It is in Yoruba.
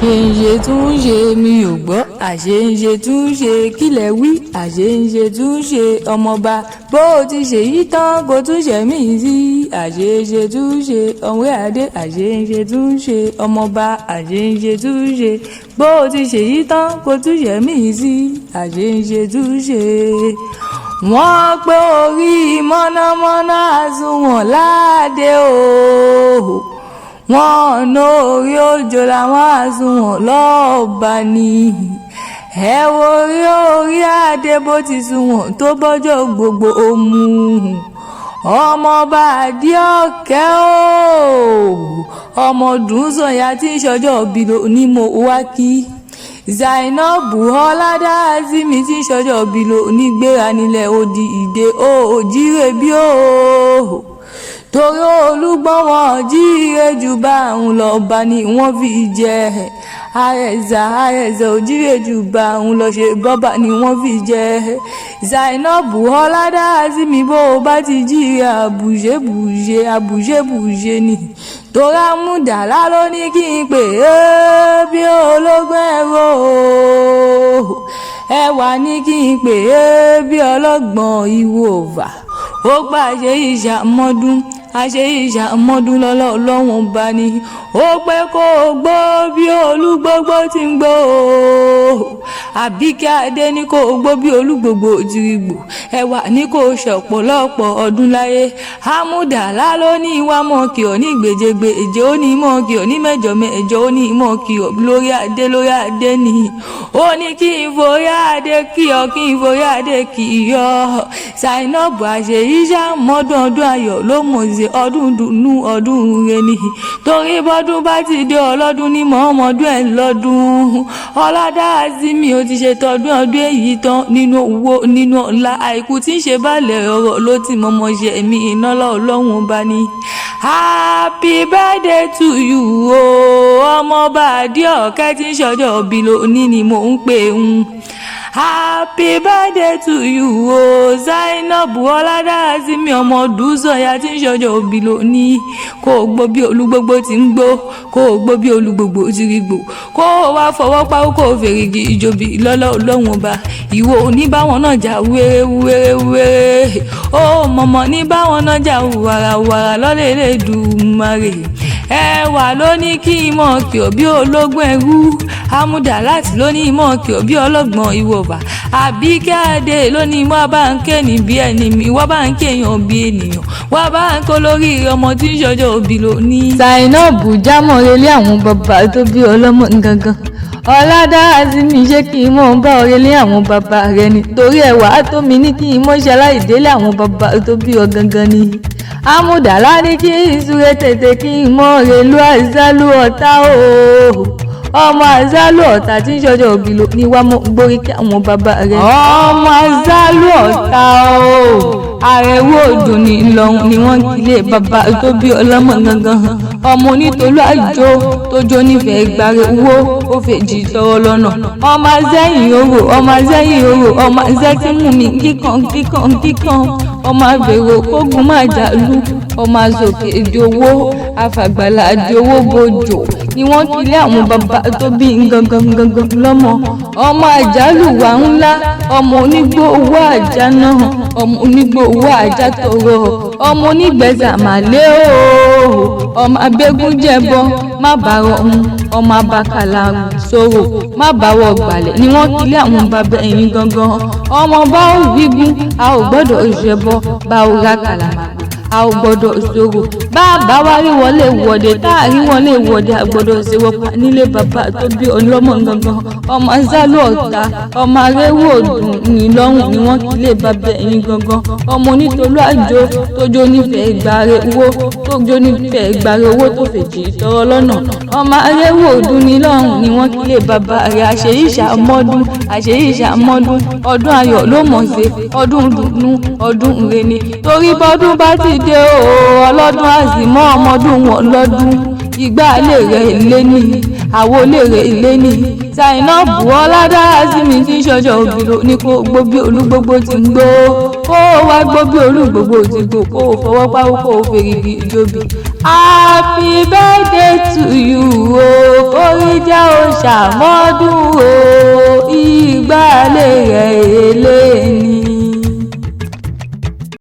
Àṣeǹṣe tún ṣe, mi ò gbọ́. Àṣeǹṣe tún ṣe, kílẹ̀ wí? Àṣeǹṣe tún ṣe, ọmọọba, bó o ti ṣèyí tán kó tún ṣe mí sí. Àṣeǹṣe tún ṣe, ọ̀wé adé. Àṣeǹṣe tún ṣe, ọmọọba. Àṣeǹṣe tún ṣe, bó o ti ṣèyí tán kó tún ṣe mí sí. Àṣeǹṣe tún ṣe. Wọ́n pé orí mọ̀nàmọ́ná àsùnwọ̀n láàdé o, wọ́n ná orí òjò làwọn àsùnwọ̀n lọ́ọ̀bà ni. Ẹ wo orí orí adé bó ti sunwọ̀n tó bọ́jọ́ gbogbo òmù. Ọmọọba Àdìọ́kẹ́ o, ọmọ Dùnsànyà tí ń ṣọjọ́ òbí ní mo wá kí. Zainab Ọládàásímì tí ń ṣọjọ́ òbí ní gbéra nílẹ̀ odi ìdè òjìrè bí o, torí olúgbọ́n wọn jíire jù bá òun lọ bá ní wọ́n fi jẹ àrẹ̀zà. Àrẹ̀zà òjíire jù bá òun lọ ṣe bọ́bà ni wọ́n fi jẹ. Zainab Ọládàásímì, bó o bá ti jíire, àbùṣebùṣe àbùṣebùṣe ni, torí àmúdàlá ló ní kí n pè é bí ológun ẹ̀rọ ẹwà, ní kí n pè é bí ọlọ́gbọ́n ìwòvà. Ó gbà ṣe ìṣàmọ́dún, àṣẹ ìṣàmọ́dún lọ́lọ́ ọlọ́wọ́n bá ní. Ó pẹ́ kó o gbó bí olúgbógbó ti ń gbó. Àbíkẹ́ Adé ní kó o gbó bí olúgbògbò tìrìgbò. Ẹwà ní kó o ṣọ̀pọ̀lọpọ̀ ọdún láyé. Àmúdàlá ló ní ìwà mọ́ọ̀kì ọ̀ ní gbèjègbèjè, ó ní mọ́ọ̀kì ọ̀ ní mẹ́jọ mẹ́jọ, ó ní mọ́ọ̀kì ọ̀ lórí adé, lórí adé ni. Ó ní kí n forí adé kí ọ, kí n forí adé kí ọ. Zainab, àṣeyíṣàmọ́dún, ọdún ayọ̀ ló mọ̀ sí, ọdún dùnú, ọdún rẹ ni, torí bọ́dún bá ti dé, ọlọ́dún ní mọ́ọ́mọ́dún ẹ̀ lọ́dún. Ọládàásímì, ó ti ṣe tọdún ọdún èyí tán nínú owó, nínú ọlá, àìkú tí ń ṣe balẹ̀ ọ̀rọ̀ ló ti mọ́mọ́ ṣe ẹ̀mí iná lọ́wọ́n bá ní. Happy birthday to you o, ọmọọba Àdìọ́kẹ́ tí ń ṣọjọ́ òbí lónìí ni mò ń pè ń. Happy birthday to you o, Zainab Ọládàásímì, ọmọ Dùsànyà tí ń ṣọjọ́ òbí lónìí. Kó o gbó bí olúgbógbó ti ń gbó, kó o gbó bí olúgbògbò ti rí gbò, kó o wá fọwọ́ páwó, kó o fèrègì ìjòbí lọ́lọ́ ọlọ́run ọba. Ìwọ òní báwọn náà jà wéré wéré wéré ó mọ̀mọ́ ní báwọn náà jà wàràwàrà lọ́lẹ̀ Elédùmarè. Ẹwà ló ní kí n mọ̀ kí òbí ológun ẹrú. Amúdàláti ló ní mọ̀ kí òbí ọlọ́gbọ̀n ìwọ̀bà. Àbíkẹ́ Adé ló ní wá bá ń ké ní bí ẹni mi, wá bá ń kéèyàn bí ènìyàn, wá bá ń kó lórí ọmọ tí ń ṣọjọ́ òbí lónìí. Zainab jámọ́ relé àwọn bàbá tó bí ọlọ́mọ gangan. Ọládàásímì, ṣé kí n mọ̀ ń bá ọrẹ́lé àwọn bàbá rẹ ni? Torí ẹwà tó mi ní kí n mọ̀ ṣe aláìdélé àwọn bàbá tó bí ọ gangan ni. Amúdàlá ní kí n súré tètè kí n mọ̀ rèlú àzálù ọ̀tá o, ọmọ àzálù ọ̀tá tí ń ṣọjọ́ òbí ló ní wàá mọ̀ gbórí kí àwọn bàbá rẹ. Ọmọ àzálù ọ̀tá o, àrẹ̀wò òdùn ní Ìlọrin ni wọ́n kílé bàbá tó bí ọlọ́mọ gangan. Ọmọ onítolú àjò tó jó nífẹ̀ẹ́ gbàrẹ̀ owó, ó fèjì tọrọ lọ́nà. Ọmọ azẹ́yìn orò, ọmọ azẹ́yìn orò, ọmọ azẹ́ tí mú mi kíkan kíkan kíkan, ọmọ àgbèrò kógun má jàlú, ọmọ azòkè èdè owó, àfàgbàlà àdì owó bojò ni wọ́n kílé àwọn bàbá tó bí gangan gangan lọ́mọ. Ọmọ àjálù wà ńlá, ọmọ onígbó owó àjà náà, ọmọ onígbó owó àjà tọrọ, ọmọ onígbẹ̀sà màlẹ́ o, ọmọ abégúnjẹbọ má bàa ọ̀hún, ọmọ abakàlà sọ̀rọ̀ má bàwọ̀ gbalẹ̀ ni wọ́n kílé àwọn bàbá ẹ̀yìn gangan. Ọmọ bá ò wígún, a ò gbọ́dọ̀ ṣẹbọ, bá ò ra kàlàmàgbò, a ò gbọ́dọ̀ ṣòro, bá a bá wá rí wọlé wọ̀de, tá a rí wọlé wọ̀de, a gbọ́dọ̀ ṣe wọ́pá nílé bàbá tó bí ọlọ́mọ gangan. Ọmọ sálù ọ̀tá, ọmọ arẹ́wò dùn ní lọ́rùn ni wọ́n kílé bàbá ẹ̀yìn gangan. Ọmọ onítolú àjò tójó nífẹ̀ẹ́ gbàre owó, tójó nífẹ̀ẹ́ gbàre owó tó fèjì tọrọ lọ́nà. Ọmọ arẹ́wò dùn ní lọ́rùn ni wọ́n kílé bàbá rẹ̀. Àṣeyíṣàmọ́dún, àṣeyíṣàmọ́dún, ọdún ayọ̀ ló mọ̀ ṣe, ọdún dùnú, ọdún rẹ̀ ni, torí bọ́dún bá ti dé o, ọlọ́dún àzìmọ́ ọmọdún wọn lọ́dún. Ìgbà lè rẹ̀ lé ní, àwo lè rẹ̀ lé ní. Zainab Ọládàásímì tí ń ṣọjọ́ òbí ló ní kó gbó bí olúgbógbó ti ń gbó, kó wá gbó bí olúgbógbó ti gbó, kó o fọwọ́ páwó, kó o fèrègì ìjòbí. Happy birthday to you o, kórí jẹ́ o. Ṣàmọ́dún.